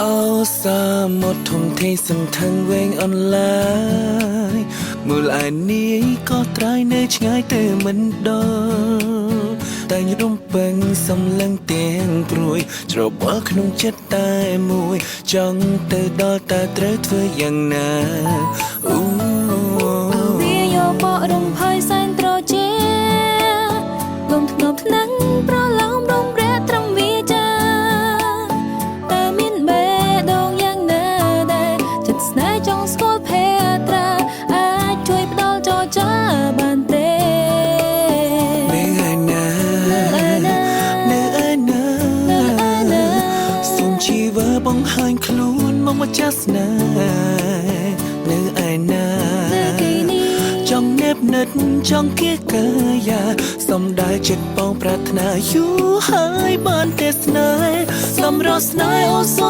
អោសាមុតធំធេងសន្ធឹងវែងអន្លាយមើលឯនាយក៏ត្រើយនៅឆ្ងាយទៅមិនដល់តែរំពឹងសំលឹងទាំងព្រួយច្របល់ក្នុងចិត្តតែមួយ ចង់ទៅដល់តើត្រូវធ្វើយ៉ាងណាអូ វាយកបករំភើយសែនត្រជាលំធ្ងប់ថ្នាំងប្រឡោមរំរែកត្រឹមវាចាតើមានបេះដូងយ៉ាងណាដែរចិត្តស្នេហ៍ចង់ស្គាល់ភេត្រាអាចជួយផ្ដល់ចរចាបានទេ នៅឯណា នៅឯណា នៅឯណា នៅឯណា សូមជីវិតបង្ហាញខ្លួនមកម្ចាស់ស្នេហ៍នៅឯណា នៅទីនេះ ចង់ណែបនិតចង់គៀកាយាសំដៅចិត្តបងប្រាថ្នាយូរហើយបានទេស្នេហ៍សំរស់ស្នេហ៍អូសូ